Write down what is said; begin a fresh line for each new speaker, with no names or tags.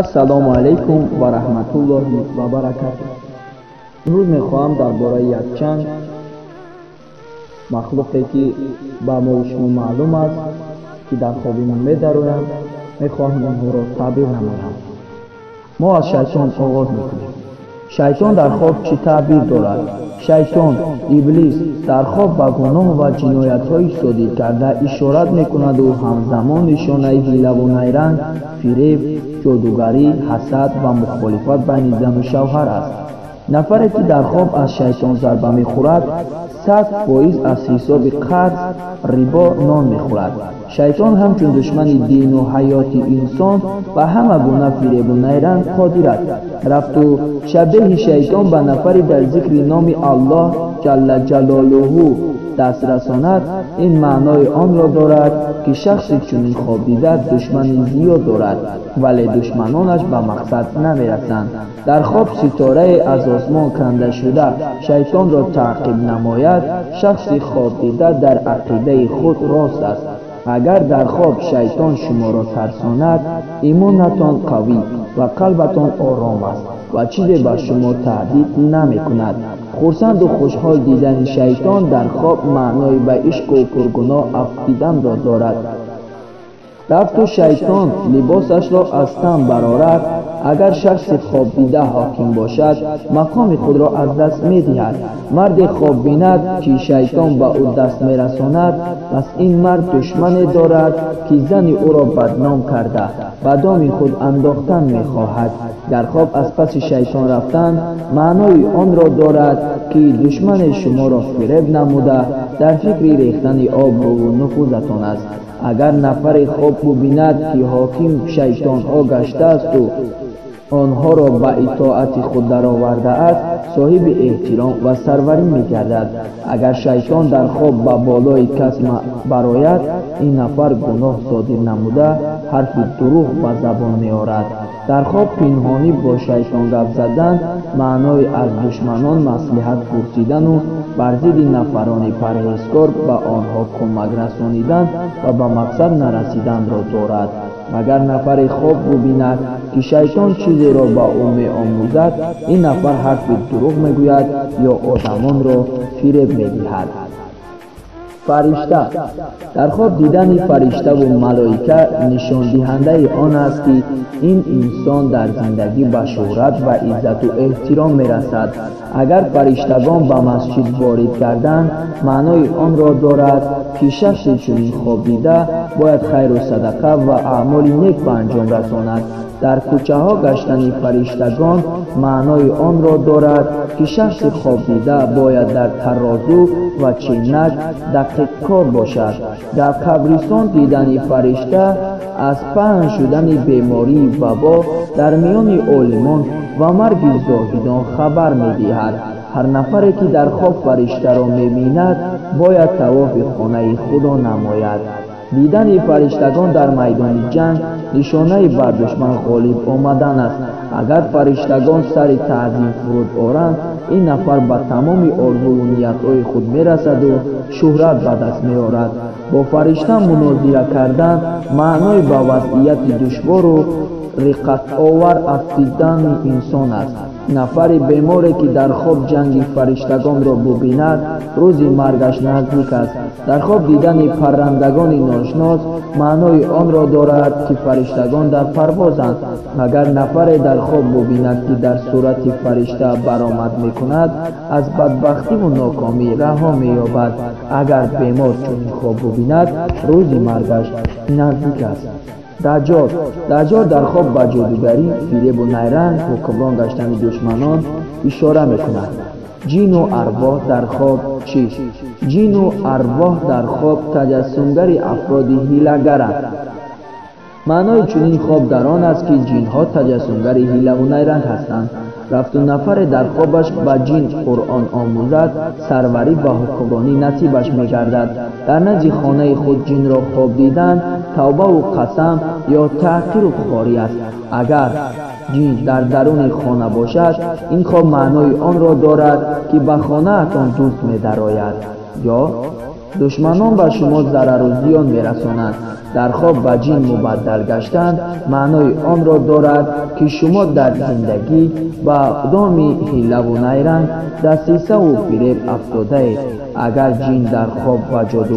Ассалому алайкум ва раҳматуллоҳи ва баракатуҳ. Имрӯз мехоҳам дар бораи якчанд махлуқе ки ба мо шумо маълум аст, ки дар хоби мо медароянд, мехоҳам онҳоро таъбир намоям. Мо аз шайтон оғоз мекунем. Шайтон дар хоб чӣ таъбир дорад? Шайтон, Иблис дар хоб ба гуноҳ ва ҷиноятҳои содир карда ишорат мекунаду ҳамзамон нишонаи ҳилаву найранг, фиреб, ҷодугарӣ, ҳасад ва мухолифат байни зану шавҳар аст. Нафаре ки дар хоб аз шайтон зарба мехӯрад, 100% аз ҳисоби қарз, рибо нон мехӯрад. Шайтон ҳамчун душмани дину ҳаёти инсон ба ҳама гуна фиребу найранг қодир аст. Рафту шабеҳи шайтон ба нафари дар зикри номи Аллоҳ ҷалла ҷалолуҳу даст расонад, ин маънои онро дорад, ки шахси чунин хоб дида душмани зиёд дорад, вале душманонаш ба мақсад намерасанд. Дар хоб ситорае аз осмон канда шуда шайтонро таъқиб намояд, шахси хоб дида дар ақидаи худ рост аст. Агар дар хоб шайтон шуморо тарсонад, имонатон қавӣ ва қалбатон ором аст ва чизе ба шумо таҳдид намекунад. Хурсанду хушҳол дидани шайтон дар хоб маънои ба ишқу пургуноҳ афтиданро дорад. Рафту шайтон либосашро аз тан барорад, агар шахси хоб дида ҳоким бошад, мақоми худро аз даст медиҳад. Марде хоб бинад, ки шайтон ба ӯ даст мерасонад, пас ин мард душмане дорад, ки зани ӯро бадном карда, ба доми худ андохтан мехоҳад. Дар хоб аз паси шайтон рафтан маънои онро дорад, ки душмане шуморо фиреб намуда дар фикри рехтани обрӯву нуфузатон аст. Агар нафаре хоб бубинад, ки ҳоким шайтонҳо гаштаасту онҳоро ба итоати худ даровардааст, соҳиби эҳтиром ва сарварӣ мегардад. Агар шайтон дар хоб ба болои кас барояд, ин нафар гуноҳ содир намуда ҳарфи дурӯғ ба забон меорад. Дар хоб пинҳонӣ бо шайтон гап задан маънои аз душманон маслиҳат пурсидану бар зидди нафарони парҳезкор ба онҳо кӯмак расонидан ва ба мақсад нарасиданро дорад. Агар нафаре хоб бубинад, ки шайтон чизеро ба ӯ меомӯзад, ин нафар ҳарфи дурӯғ мегӯяд ё одамонро фиреб медиҳад. Фаришта. Дар хоб дидани фариштаву малоика нишондиҳандаи он аст, ки ин инсон дар зиндагӣ ба шӯҳрат ва иззату эҳтиром мерасад. Агар фариштагон ба масҷид ворид гарданд, маънои онро дорад, ки шахси чунин хоб дида бояд хайру садақа ва аъмоли нек ба анҷом расонад. Дар кӯчаҳо гаштани фариштагон маънои онро дорад, ки шахси хоб дида бояд дар тарозу ва чинак дақиқкор бошад. Дар қабристон дидани фаришта аз паҳн шудани бемории вабо дар миёни олимон ва марги зоҳидон хабар медиҳад. Ҳар нафаре ки дар хоб фариштаро мебинад, бояд тавофи хонаи худо намояд. Дидани фариштагон дар майдони ҷанг нишонаи бар душман ғолиб омадан аст. Агар фариштагон сари таъзим фуруд оранд, ин нафар ба тамоми орзуву ниятҳои худ мерасаду шӯҳрат ба даст меорад. Бо фаришта мунозира кардан маънои ба вазъияти душвору риққатовар афтидани инсон аст. Нафари беморе ки дар хоб ҷанги фариштагонро бубинад, рӯзи маргаш наздик аст. Дар хоб дидани паррандагони ношинос маънои онро дорад, ки фариштагон дар парвозанд. Агар нафаре дар хоб бубинад, ки дар сурати фаришта баромад мекунад, аз бадбахтиву нокомӣ раҳо меёбад. Агар бемор чунин хоб бубинад, рӯзи маргаш наздик аст. Даҷҷол. Даҷҷол дар хоб ба ҷодугарӣ, фиребу найранг, ҳукмрон гаштани душманон ишора мекунад. Ҷину арвоҳ дар хоб чист? Ҷину арвоҳ дар хоб таҷассумгари афроди ҳилагаранд. Маънои чунин хоб дар он аст, ки ҷинҳо таҷассумгари ҳилаву найранг ҳастанд. Рафту нафаре дар хобаш ба ҷин Қуръон омӯзад, сарварӣ ва ҳукмронӣ насибаш мегардад. Дар назди хонаи худ ҷинро хоб дидан тавбаву қасам ё таҳқиру хорӣ аст. Агар ҷин дар даруни хона бошад, ин хоб маънои онро дорад, ки ба хонаатон дузд медарояд ё Душманон ба шумо зарару зиён мерасонанд. Дар хоб ба ҷин мубаддал гаштан маънои онро дорад, ки шумо дар зиндагӣ ба доми ҳилаву найранг, дасисаву фиреб афтодаед. Агар ҷин дар хоб ба ҷоду